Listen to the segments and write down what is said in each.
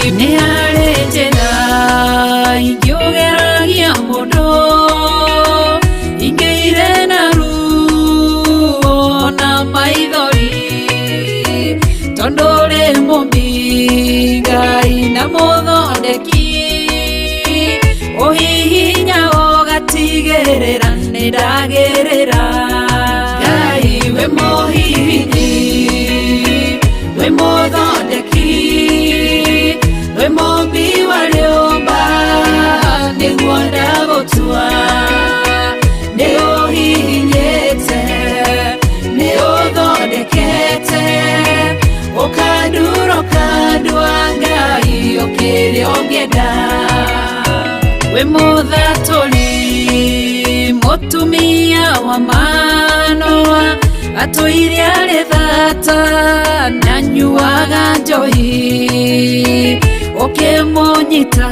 Nĩ harĩ njĩra ingĩũgeragia mũndũ ingĩire na ruo na maithori tondũ ũrĩ mũmbi Ngai na mũthondeki ũhihinya ũgatigĩrĩra nĩ ndagĩrĩra. Ngai wĩ mũhihinyi, wĩ mũthondeki, wĩ mũmbi wa rĩũmba, nĩguo ndagũtua. Nĩ ũhihinyĩte, nĩ ũthondekete, ũkandura ũkandua, Ngai ũkĩrĩa ũngĩenda. Wĩ mũthatũri mũtumia wa Manoa, atũire arĩ thata na nyuaga njohi, ũkĩmũnyita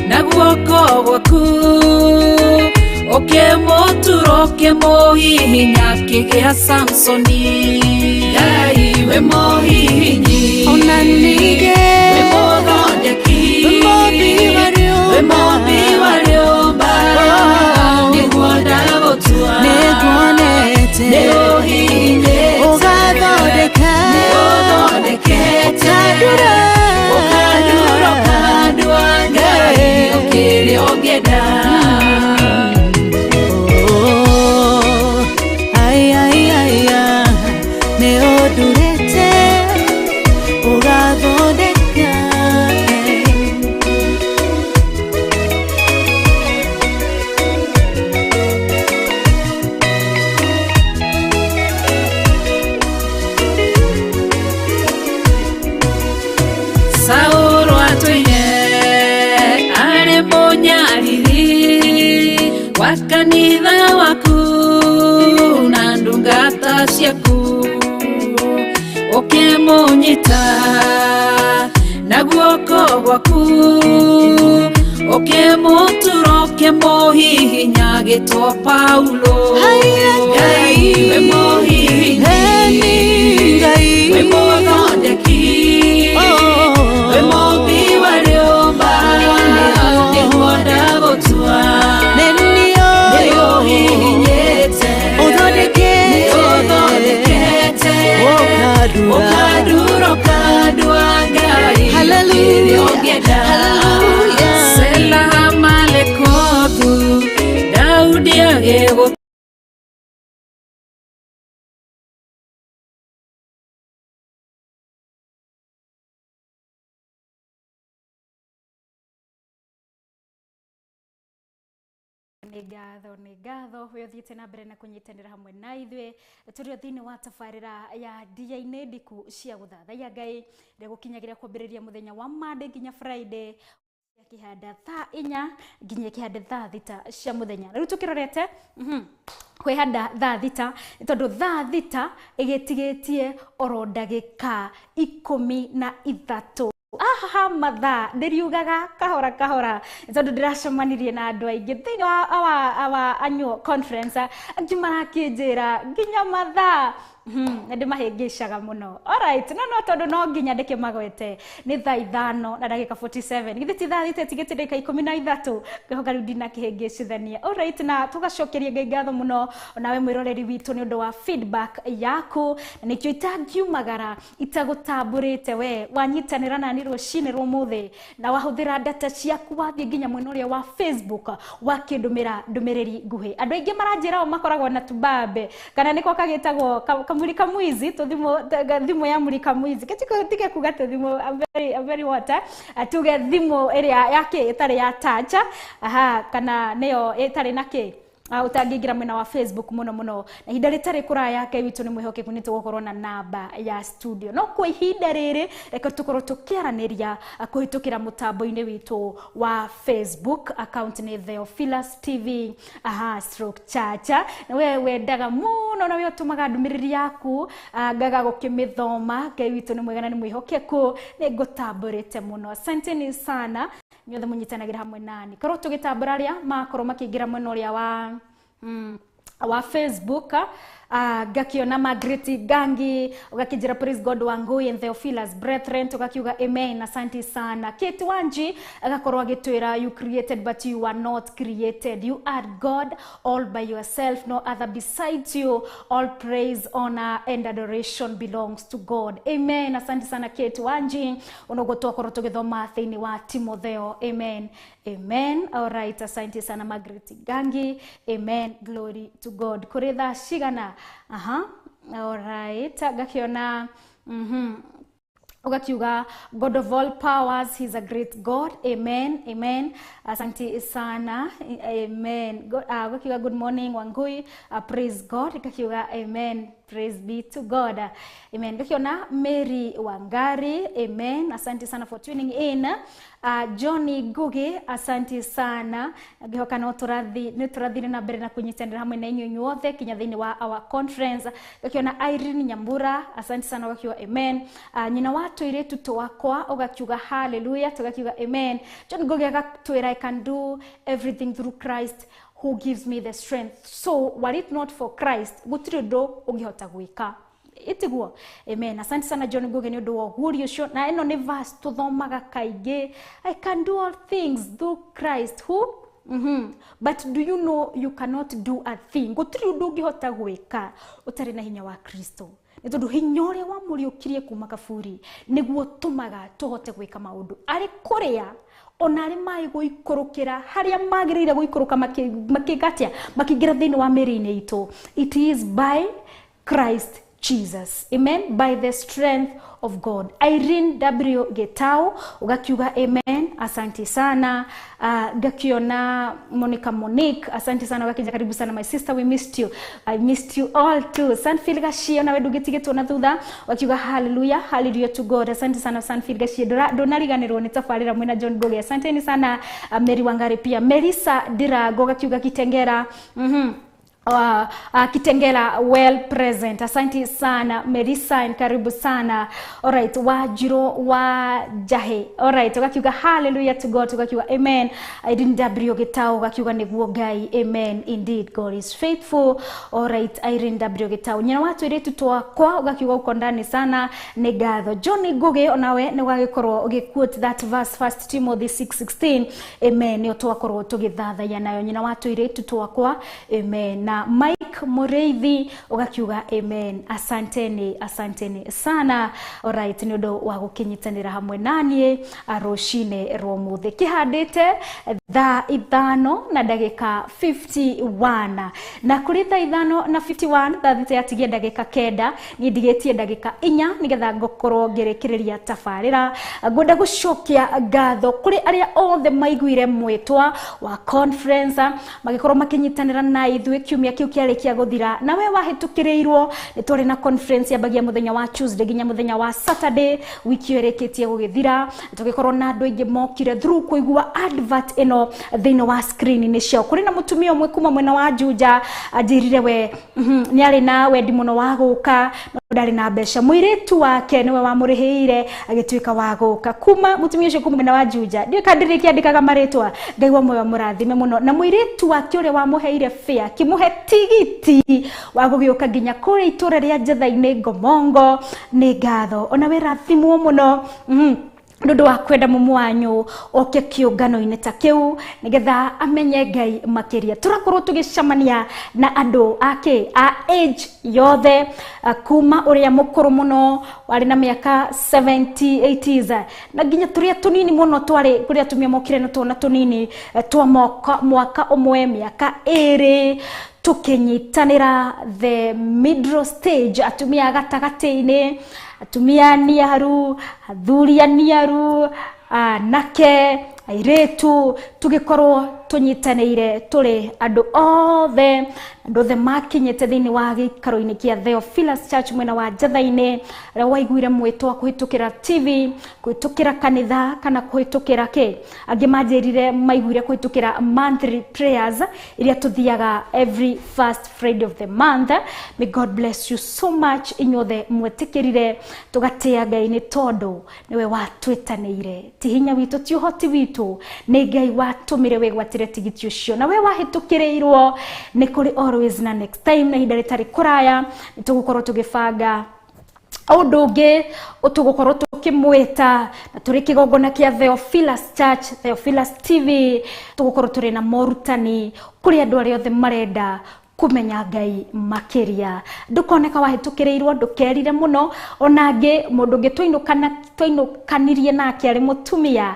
na guoko gwaku, ũkĩmũtura, ũkĩmũhihinya, akĩgĩa Samsoni. Ngai wĩ mũhihinyi, Ona ningĩ wĩ mũthondeki, wĩ mũmbi wa rĩũmba. Wĩ mũmbi wa rĩũmba, nĩguo ndagũtua. Nĩnguonete nĩ ũhihinyĩte, ũgathondeka, nĩ ũthondekete, ũkandura, ũkandura ũkandua, Ngai ũkĩrĩa ũngĩenda. Oh, ai, ai, ai, ah, nĩ ũndurĩte ũgathondeka. Saũlũ atũire arĩ mũnyariri wa kanitha waku na ndungata ciaku, ũkĩmũnyita na guoko gwaku, ũkĩmũtura, ũkĩmũhihinya, agĩtwo Paulo. Haiya, Ngai wĩ mũhihinyi, Eni Ngai, wĩ mũthondeki, Oh. wĩ mũmbi wa rĩũmba, nĩguo ndagũtua. Nĩ Nĩ niĩ ũhihinyĩte, ũthondekete, nĩ ũthondekete, ũkandura, ũkandura ũkandua, Ngai Hallelujah. ũkĩrĩa ũngĩenda. Hallelujah. Sela Malekothu Daudi agĩgũ Nĩ ngatho, nĩ ngatho we ũthiĩte na mbere na kũnyitanĩra hamwe na ithuĩ tũrĩ o thĩinĩ wa tabarĩra ya ndia-inĩ ndiku cia gũthathaiya Ngai, ĩrĩa gũkinyagĩra kwambĩrĩria mũthenya wa Monday nginya Friday kĩhanda thaa 4 nginya kĩhanda thaa 6 cia mũthenya. Rĩu tũkĩrorete kwĩhanda thaa 6, nĩ tondũ thaa 6 ĩgĩtigĩtie oro ndagĩka 13. Aha, mathaa ndĩriugaga kahora kahora, nĩ tondũ ndĩracemanirie na andũ aingĩ thĩinĩ wa our annual conference, angĩ marakĩnjĩra nginya mathaa nĩ ndĩmahĩngĩcaga mũno. Alright, no tondũ no nginya ndĩkĩmagwete, nĩ thaa 5 na ndagĩka 47. Githĩ ti thaa 6 ĩtigĩtie ndagĩka 13? Ngĩhoka rĩu ndinakĩhĩngĩcithania. Alright, na tũgacokeria Ngai ngatho mũno onawe mwĩroreri witũ nĩ ũndũ wa feedback yaku, na nĩkĩo itangiumagara itagũtambũrĩte. We wanyitanĩra nani rũcinĩ rwa ũmũthĩ na wahũthĩra data ciaku, wathiĩ nginya mwena ũrĩa wa Facebook, wakĩndũmĩra ndũmĩrĩri nguhĩ. Andũ aingĩ maranjĩra o makoragwo na tubambe, kana nĩko kagĩtagwo kamurika mwizi, tũthimũ thimũ ya murika mwizi. Kĩtiko tige kuga tũthimũ, I'm very what, eh? Tuge thimũ ĩrĩa yake ĩtarĩ ya touch, aha, kana nĩyo ĩtarĩ na kĩ ũtangĩingĩra mwena wa Facebook mũno mũno. Na ihinda rĩtarĩ kũraya, Ngai witũ nĩ mwĩhokeku, nĩ tũgũkorwo na namba ya studio, no kwa ihinda rĩrĩ reke tũkorwo tũkĩaranĩria kũhĩtũkĩra mũtambo-inĩ witũ wa Facebook. Account nĩ Theophilus TV, aha, stroke Chacha. Na we wendaga mũno na we ũtũmaga ndũmĩrĩri yaku, ngaga gũkĩmĩthoma. Ngai witũ nĩ mwega na nĩ mwĩhokeku, nĩ ngũtambũrĩte mũno. Asanteni sana inyuothe mũnyitanagĩra hamwe nani. Korwo tũgĩtambũra arĩa makorwo makĩingĩra mwena ũrĩa wa Facebook. Ngakiona Margaret Gangi ugakinjira praise God Wangui and Theophilus brethren, tugakiuga amen, asante sana. Kate Wanji agakorwo agitwira you created but you are not created, you are God all by yourself, no other besides you, all praise, honor and adoration belongs to God. Amen, asante sana Kate Wanji, onoguo twakorwo tugithoma thiini wa Timotheo. Amen, amen. All right, asante sana Margaret Gangi, amen, glory to God. Kuri thaa cigana? Aha, all right, ngakiona ugakiuga God of all powers, he's a great God. Amen, amen, asante sana, amen. God, ugakiuga good morning Wangui, praise God. Ugakiuga amen, praise be to God. Amen. Ngakiona Mary Wangari, amen, asante sana for tuning in. Johnny Ngugi, asante sana. Ngihoka no turathi ni turathire na mbere na kunyitanira hamwe na inyuĩ inyuothe kinya thiini wa our conference. Ngakiona Irene Nyambura, asante sana, ugakiuga amen. Nyina wa tuiritu twakwa ugakiuga hallelujah, tugakiuga amen. John Ngugi agatwira I can do everything through Christ who gives me the strength. So were it not for Christ, gutiri undu ungihota gwika. Itiguo. Amen. Asante sana John Ngugi ni undu wa ũguũrio ũcio, na ĩno nĩ verse tuthomaga kaingĩ, I can do all things through Christ who But do you know you cannot do a thing? Gutiri undu ungihota gwika utari na hinya wa Kristo. Nĩ tondũ hinya ũrĩa wamũriũkirie kuma kaburi nĩguo tũmaga tũhote gwĩka maũndũ arĩ kũrĩa ona arĩ maĩ gũikũrũkĩra harĩa magĩrĩire gũikũrũka makĩka atĩa, makĩingĩra thĩinĩ wa mĩĩrĩ-inĩ itũ. It is by Christ Jesus. Amen. By the strength of God. Irene W. Getau ugakiuga amen, asante sana. Gakiona Monica Monique, asante sana, wakija karibu sana my sister, we missed you. I missed you all too. Sanfil Gashie na wedu gitigetwo na thutha wakiuga hallelujah, hallelujah to God. Asante sana Sanfil Gashie, ndonariganirwo ni tabarira mwena John Ngugi, asanteni sana. Mary Wangari pia, Melissa Dirago gakiuga Kitengera, Kitengela well present, asante sana Melissa, karibu sana. Alright, Wajiro wa Jahe, alright, ugakiuga hallelujah to God, ugakiuga amen. Irene W Gitau ugakiuga niguo Ngai, amen, indeed God is faithful. Alright, Irene W Gitau, nyina watu iritu twakwa ugakiuga uko ndani sana, ni ngatho. John Ngugi onawe ni wagikorwo ugiquote that verse 1 Timothy 6:16, amen, ni twakorwo tugithathaiya nayo, nyina watu iritu twakwa, amen. Na Mike Mureithi ugakiuga amen, asanteni, asanteni sana. Alright, ni undu wa gukinyitanira hamwe nanie rucine rwa muthi kihandite thaa 5 na ndagika 51, na kuri thaa 5 na 51 thaa thita yatigia ndagika 9, ni ndigitie ndagika 4 nigetha ngukorwo ngirikiria tabarira. Ngwenda gucokia ngatho kuri aria othe maiguire mwitwa wa conference magikorwo makinyitanira na ithuĩ kiumia kiu kiarĩkia guthira, na we wahitukiriirwo ni twari na conference yambagia muthenya wa Tuesday nginya muthenya wa Saturday wiki ĩyo ĩrĩkĩtie gũgĩthira, tugikorwo na andũ aingĩ mokire through kuigua advert ĩno thĩinĩ wa screen-inĩ ciao. Kũrĩ na mũtumia ũmwe kuma mwena wa Juja anjĩrire we nĩ arĩ na wendi mũno wa gũka no ndarĩ na mbeca, mũirĩtu wake nĩwe wamũrĩhĩire agĩtuĩka wa gũka. Kuma mũtumia ũcio kuma mwena wa Juja, ndiũĩ kana ndĩrĩkĩandĩkaga marĩtwa, Ngai wa muoyo mũrathime mũno. Na mũirĩtu wake ũrĩa wamũheire fare akĩmũhe tigiti wa gũgĩũka nginya kũrĩa itũra rĩa Njetha-inĩ Ngomongo, nĩ ngatho ona we rathimwo mũno nĩ ũndũ wa kwenda mumu wanyu oke kĩũngano-inĩ ta kĩu nĩgetha amenye Ngai makĩria. Tũrakorwo tũgĩcemania na andũ ake a age yothe, kuma ũrĩa mũkũrũ mũno warĩ na mĩaka 70 80s na nginya tũrĩa tũnini mũno twarĩ kũrĩa atumia mokire na twana tũnini twa mwaka ũmwe mĩaka 2, tukinyitanĩra the middle stage, atumia gatagatĩ-inĩ, atumia aniaru, athuri aniaru, anake, airĩtu, tũgĩkorwo tũnyitanĩire tũrĩ andũ othe, andũ othe makinyĩte thĩinĩ wa gĩikaro-inĩ kĩa Theophilus Church mwena wa Njetha-inĩ, arĩa waiguire mwĩtwa kũhĩtũkĩra TV, kũhĩtũkĩra kanitha kana kũhĩtũkĩra kĩ. Angĩ manjĩrire maiguire kũhĩtũkĩra monthly prayers iria tũthiaga every first Friday of the month. May God bless you so much inyuothe mwetĩkĩrire, tũgatĩa Ngai nĩ tondũ nĩwe watwĩtanĩire, ti hinya witũ, ti ũhoti witũ, nĩ Ngai watũmire wĩgwatĩre tigiti ũcio na we wahĩtũkĩrĩirwo nĩ kũrĩ always na next time na ihinda rĩtarĩ kũraya nĩ tũgũkorwo tũgĩbanga ũndũ ũngĩ tũgũkorwo tũkĩmwĩta na tũrĩ kĩgongona kĩa Theophilus Church, Theophilus TV, tũgũkorwo tũrĩ na morutani kũrĩ andũ arĩa othe marenda kumenya Ngai makĩria. Ndũkoneka wahĩtũkĩrĩirwo, ndũkerire mũno. Ona angĩ mũndũ ũngĩ twainũkanirie nake arĩ mũtumia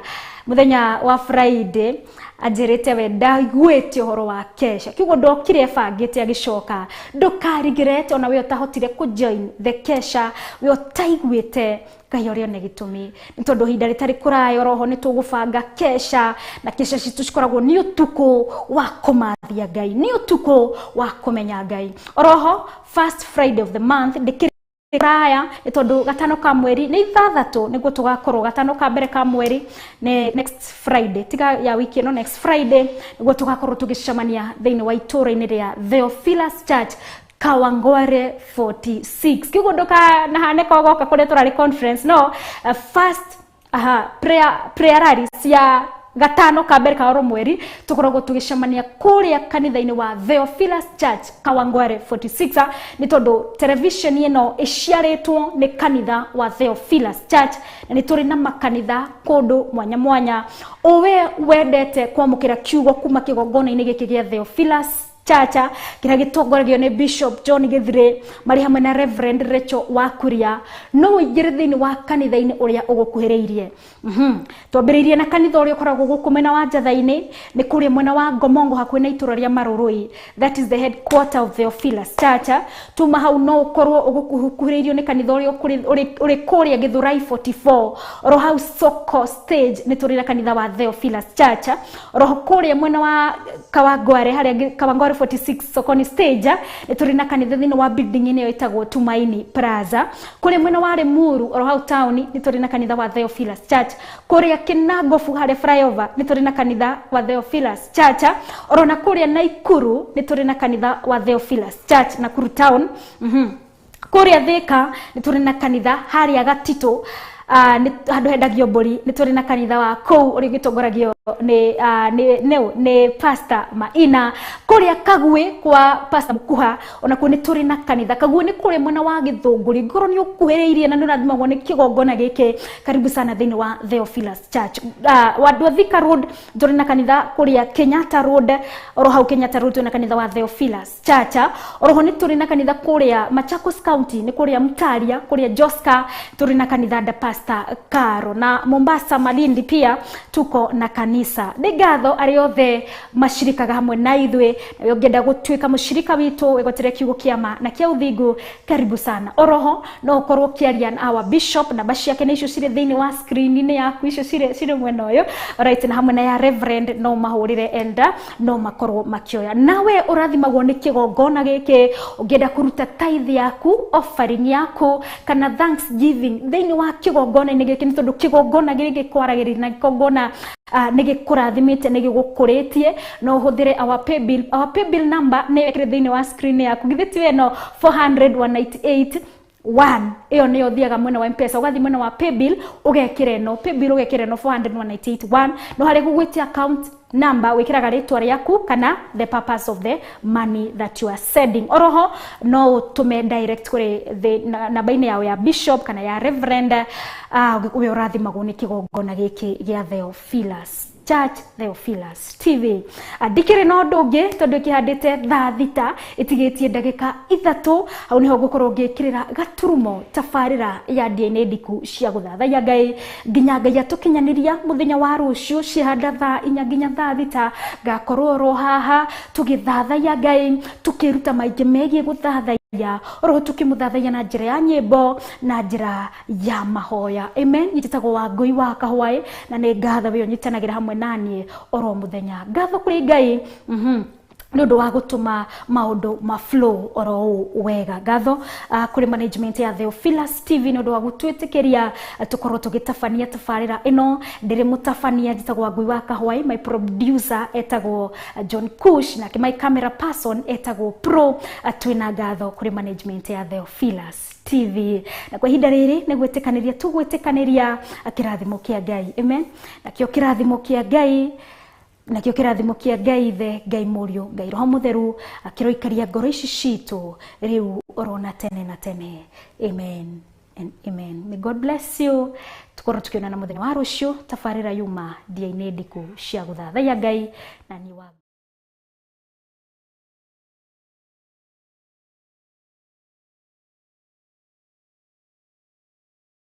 mũthenya wa Friday anjĩrĩte we ndaiguĩte ũhoro wa kesha, kiugo ndokire ebangĩte agĩcoka. Ndũkarigirete ona we ũtahotire kũ join the kesha, we ũtaiguĩte Ngai ũrĩa nĩ gĩtũmi, nĩ tondũ ihinda rĩtarĩ kũraya oroho nĩ tũgũbanga kesha, na kesha citũ cikoragwo nĩ ũtukũ wa kũmathia Ngai, nĩ ũtukũ wa kũmenya Ngai. Oroho first Friday of the month ndĩkĩrĩ kũraya, nĩ tondũ gatano ka mweri nĩ ithathatũ nĩguo tũgakorwo, gatano ka mbere ka mweri nĩ next Friday, tiga ya wiki ĩno, next Friday nĩguo tũgakorwo tũgĩcemania thĩinĩ wa itũũra-inĩ rĩa Theophilus Church Kawangware 46. Kiugo ndukanahane kogoka kuria turari conference no first prayer rally cia gatano ka mbere ka oro mweri tukoragwo tugicemania kuria kanitha-inĩ wa Theophilus Church Kawangware 46, nĩ tondũ television ĩno ĩciarĩtwo nĩ kanitha wa Theophilus Church na nĩ tũrĩ na makanitha kũndũ mwanya mwanya. Ũwe wendete kwamũkĩra kiugo kuma kĩgongona-inĩ gĩkĩ gĩa Theophilus Church kĩrĩa gĩtongoragio nĩ Bishop John Githire marĩ hamwe na Reverend Rachel Wakuria, no ũingĩre thĩinĩ wa kanitha-inĩ ũrĩa ũgũkuhĩrĩirie. Twambĩrĩirie na kanitha ũrĩa ũkoragwo gũkũ mwena wa Njatha-inĩ, nĩ kũrĩa mwena wa Ngomongo hakuhĩ na itũũra rĩa Marũrũi, that is the headquarter of Theophilus Church. Tuma hau no ũkorwo ũgũkuhĩrĩirio nĩ kanitha ũrĩa ũrĩ kũrĩa Gĩthũrai 44, oro hau Soko stage nĩ tũrĩ na kanitha wa Theophilus Church. Oro kũrĩa mwena wa Kawangware harĩa Kawangware 46 Sokoni stage nĩ tũrĩ na kanitha thĩinĩ wa building ĩno ĩtagwo Tumaini Plaza. Kũrĩa mwena wa Limuru oro hau town nĩ tũrĩ na kanitha wa Theophilus Church. Kũrĩa Kinangofu harĩa flyover nĩ tũrĩ na kanitha wa Theophilus Church. Oro na kũrĩa Naikuru nĩ tũrĩ na kanitha wa Theophilus Church Nakuru town. Kũrĩa Thika nĩ tũrĩ na kanitha harĩa Gatitũ, handũ hendagio mbũri, nĩ tũrĩ na kanitha wa kũu ũrĩa ũgĩtongoragio nĩ Pastor Maina. Kũrĩa Kagwe kwa Pastor Mukuha onakuo nĩ tũrĩ na kanitha. Kagwe nĩ kũrĩa mwena wa Gĩthũngũri. Ngorwo nĩ ũkuhĩrĩirie na nĩ ũrathimagwo nĩ kĩgongona gĩkĩ, karibu sana thĩinĩ wa Theophilus Church. Wandũ a Thika Road tũrĩ na kanitha kũrĩa Kenyatta Road, oro hau Kenyatta Road tũrĩ na kanitha wa Theophilus Church. Oroho nĩ tũrĩ na kanitha kũrĩa Machakos County, nĩ kũrĩa Mtaria, kũrĩa Joska tũrĩ na kanitha nda Pastor Karo, na Mombasa Malindi pia tuko na kanisa. Nĩ ngatho arĩa othe macirikaga hamwe na ithuĩ, nawe ũngĩenda gũtuĩka mũcirika witũ wĩgwatĩre kiugo kĩa ma na kĩa ũthingu, karibu sana. Oroho no ũkorwo ũkĩaria na our bishop, namba ciake nĩ icio cirĩ thĩinĩ wa screen-inĩ yaku, icio cirĩ mwena ũyũ, alright, na hamwe na ya Reverend no mahũrĩre enda no makorwo makĩoya. Nawe ũrathimagwo nĩ kĩgongona gĩkĩ, ũngĩenda kũruta tithe yaku, offering yaku kana thanksgiving thĩinĩ wa kĩgongona-inĩ gĩkĩ, nĩ tondũ kĩgongona gĩkĩ kwaragĩrĩria na kĩgongona nĩ gĩkũrathimĩte, nĩ gĩgũkũrĩtie, no ũhũthĩre our pay bill. Our pay bill number nĩ ĩkĩrĩ thĩinĩ wa screen yaku, githĩ ti ĩno 400 198 1, ĩyo nĩyo ũthiaga mwena wa M-Pesa, ũgathiĩ mwena wa pay bill ũgekĩra ĩno pay bill, ũgekĩra ĩno 400 198 1, no harĩa gũgwĩtia account number wĩkĩraga rĩtwa rĩaku kana the purpose of the money that you are sending. Oroho no ũtũme direct kũrĩ namba-inĩ yao ya bishop kana ya reverend, ũrĩa ũrathimagwo nĩ kĩgongona gĩkĩ gĩa Theophilus Church, Theophilus TV. Ndikĩrĩ na ũndũ ũngĩ tondũ ĩkĩhandĩte thaa thita ĩtigĩtie ndagĩka ithatũ, hau nĩho ngũkorwo ngĩkĩrĩra gaturumo tabarĩra ya DNA ndiku cia gũthathaiya Ngai nginya Ngai atũkinyanĩria mũthenya wa rũciũ cihanda thaa inya nginya thaa thita, ngakorwo oro haha tũgĩthathaiya Ngai, tũkĩruta maingĩ megiĩ gũthathaiya, oroho tũkĩmũthathaiya na njĩra ya nyĩmbo na njĩra ya mahoya. Amen. Njĩtagwo Wangũi wa Kahwaĩ na nĩ ngatho we ũnyitanagĩra hamwe naniĩ oro mũthenya. Ngatho kũrĩ Ngai nĩ ũndũ wa gũtũma maũndũ ma flow oro ũũ wega. Ngatho kũrĩ management ya Theophilus TV nĩ ũndũ wa gũtwĩtĩkĩria tũkorwo tũgĩtabania tabarĩra ĩno. Ndĩrĩ mũtabania, njĩtagwo Wangũi wa Kahwaĩ, my producer etagwo John Kush, nake my camera person etagwo Pro. Twĩna ngatho kũrĩ management ya Theophilus TV. Na kwa ihinda rĩrĩ nĩ gwĩtĩkanĩria tũgwĩtĩkanĩria kĩrathimo kĩa Ngai. Amen. Nakĩo kĩrathimo kĩa Ngai Nakĩo kĩrathimo kĩa Ngai Ithe, Ngai Mũriũ, Ngai Roho Mũtheru akĩroikaria ngoro ici citũ rĩu orona tene na tene. Amen and amen. May God bless you. Tukorwo tukĩonana mũthenya wa rũciũ tabarĩra yuma ndia-inĩ ndiku cia gũthathaiya Ngai na niĩ wa